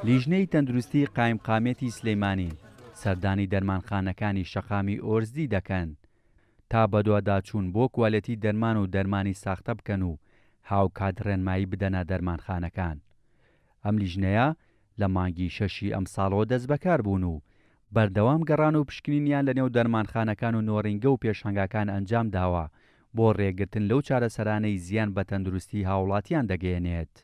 لیژنەی تەندروستی قایمقامیەتی سلیمانی سەردانی دەرمانخانەکانی شەقامی ئۆرزدی دەکەن تا بەدواداچوون بۆ کوالێتی دەرمان و دەرمانی ساختە بکەن و هاوکات ڕێنمایی بدەنە دەرمانخانەکان. ئەم لیژنەیە لە مانگی شەشی ئەمساڵەوە دەستبەکار بوون و بەردەوام گەڕان و پشکنینیان لەنێو دەرمانخانەکان و نۆرینگە و پێشانگاکان ئەنجامداوە بۆ رێگرتن لەو چارەسەرانەی زیان بە تەندروستی هاوڵاتیان دەگەیەنێت.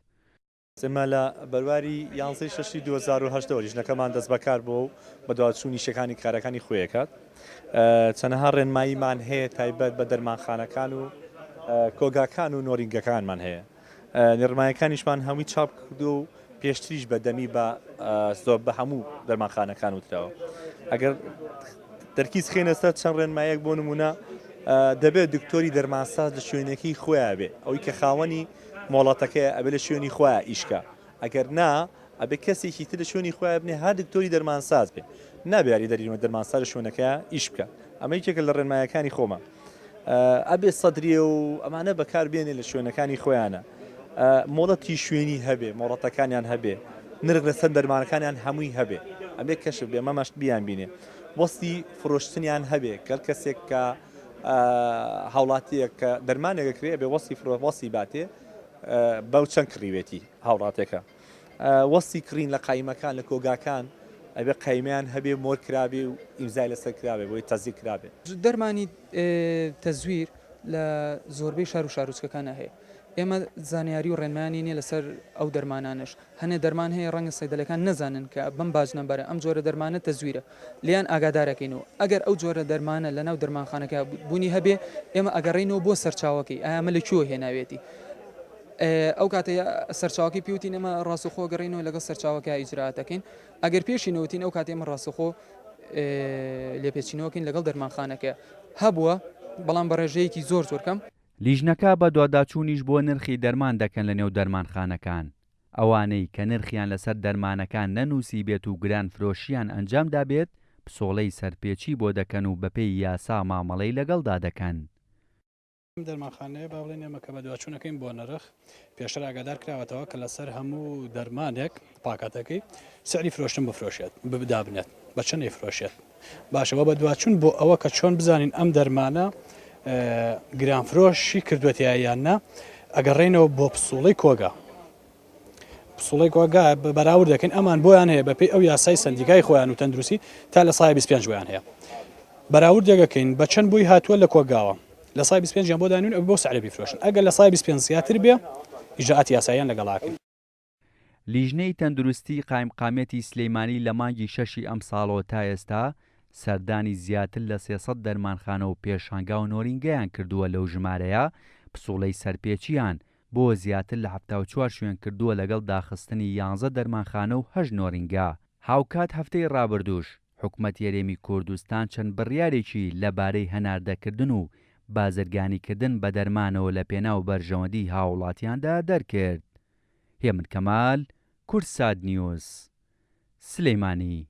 ئێمە لە بەرواری یانزەی شەشی 2018 وە لیژنەکەمان دەستبەکار بووە و بەدواچوونی شەکانی کارەکانی خۆی ئەکات. چەنەها ڕێنماییمان هەیە تایبەت بە دەرمانخانەکان و کۆگاکان و نۆرینگەکانمان هەیە. نێرمایەکانیشمان هەمووی چاپ کردووە و پێشتریش بە دەمی بە زۆر بە هەموو دەرمانخانەکان وتراوە. ئەگەر تەرکیز خێنە سەر چەند ڕێنمایەک بۆ نمونە دەبێت دکتۆری دەرمانساز لە شوێنەکەی خۆیان بێ ئەوی کە خاوەنی مۆڵەتەکەیە ئەبێ لە شوێنی خۆیان ئیشکا ئەگەر نا ئەبێ کەسێکی تر لە شوێنی خۆیان بنێ هەر دکتۆری دەرمانساز بێ نابێ یاری دەرینەوە دەرمانساز لە شوێنەکەیا ئیش بکا ئەمە یەکێکە لە ڕێنمایەکانی خۆمە ئەبێ سەدریە و ئەمانە بەکار بێنێ لە شوێنەکانی خۆیانە مۆڵەتی شوێنی هەبێ مۆڵەتەکانیان هەبێ نرخ لەسەر دەرمانەکانیان هەمووی هەبێ ئەبێ کەشف بێ مەمەشت بیان بینێ وەستی فرۆشتنیان هەبێ کەر کەسێک کە هاوڵاتیەک کە دەرمانێک ئەکرێ ئەبێ وەسی فرۆ وەسی باتێ بەو چەند کڕیوێتی هاوڵاتێکە وەسی کڕین لە قایمەکان لە کۆگاکان ئەبێ قایمیان هەبێ مۆر کرابێ و ئیمزای لەسەر کرابێ بۆی تەزیق کرابێ. دەرمانی تەزویر لە زۆربەی شار و شارۆچکەکانا هەیە ئێمە زانیاری و ڕێنمایانی نیە لەسەر ئەو دەرمانانەش هەنێ دەرمان هەیە ڕەنگە سەیدەلەکان نەزانن کە بەم باج نەمبەرە ئەم جۆرە دەرمانە تەزویرە لێیان ئاگادارەکەینەوە ئەگەر ئەو جۆرە دەرمانە لەناو دەرمانخانەکە بوونی هەبێ ئێمە ئەگەڕێینەوە بۆ سەرچاوەکەی ئایا ئەمە لە کوێوە هێناوێتی ئەو کاتە سەرچاوەکەی پێوتین ئێمە ڕاستەوخۆ گەڕێینەوە لەگەڵ سەرچاوەکە ئیجرائات ئەکەین ئەگەر پێشی نەوتین ئەو کاتە ئێمە ڕاستەوخۆ لێپێچینەوەکەین لەگەڵ دەرمانخانەکە هەبووە بەڵام بە ڕێژەیەکی زۆر زۆر کەم. لیژنەکە بەدواداچوونیش بۆ نرخی دەرمان دەکەن لەنێو دەرمانخانەکان، ئەوانەی کە نرخیان لەسەر دەرمانەکان نەنووسیبێت و گرانفرۆشییان ئەنجام دابێت، پسۆڵەی سەرپێچی بۆ دەکەن و بەپێی یاسا مامەڵەی لەگەڵدا دەکەن. ئەم دەرمانخانەیە با بڵێین ئێمە کە بەدواچوونەکەین بۆ نرخ پێشتر ئاگادار کراوەتەوە کە لەسەر هەموو دەرمانێک پاکەتەکەی سعری فرۆشتن بفرۆشێت دابنێت بە چەند ئەیفرۆشێت باشە وە بەدواچوون بۆ ئەوە کە چۆن بزانین ئەم دەرمانە گرانفرۆشی کردوەتە یان نا ئەگەڕێنەوە بۆ پسوڵەی کۆگا پسوڵەی کۆگا بەراورد دەکەین ئەمان بۆیان هەیە بەپێی ئەو یاسای سەندیکای خۆیان و تەندروستی تا لە سای 25 بۆیان هەیە بەراورد دەکەین بە چەند بۆی هاتووە لە کۆگاوە لە سای 25 یان بۆ دانوین ئەو بۆ سعرە بیفرۆشن ئەگەر لە سای 25 زیاتر بێ ئیجراعاتی یاساییان لەگەڵاکەین. لیژنەی تەندروستی قایمقامیەتی سلیمانی لە مانگی شەشی ئەمساڵەوە تا ئێستا سەردانی زیاتر لە 300 دەرمانخانە و پێشانگا و نۆرینگەیان کردووە لەو ژمارەیە پسوڵەی سەرپێچیان بۆ زیاتر لە 74 شوێن کردووە لەگەڵ داخستنی یانزە دەرمانخانە و هەشت نۆرینگە. هاوکات هەفتەی ڕابردووش حکومەتی هەرێمی کوردستان چەند بڕیارێکی لەبارەی هەناردەکردن و بازرگانیکردن بە دەرمانەوە لەپێناو بەرژەوەندیی هاووڵاتیاندا دەرکرد. هێمن کەمال، کوردسات نیوز، سلێمانی.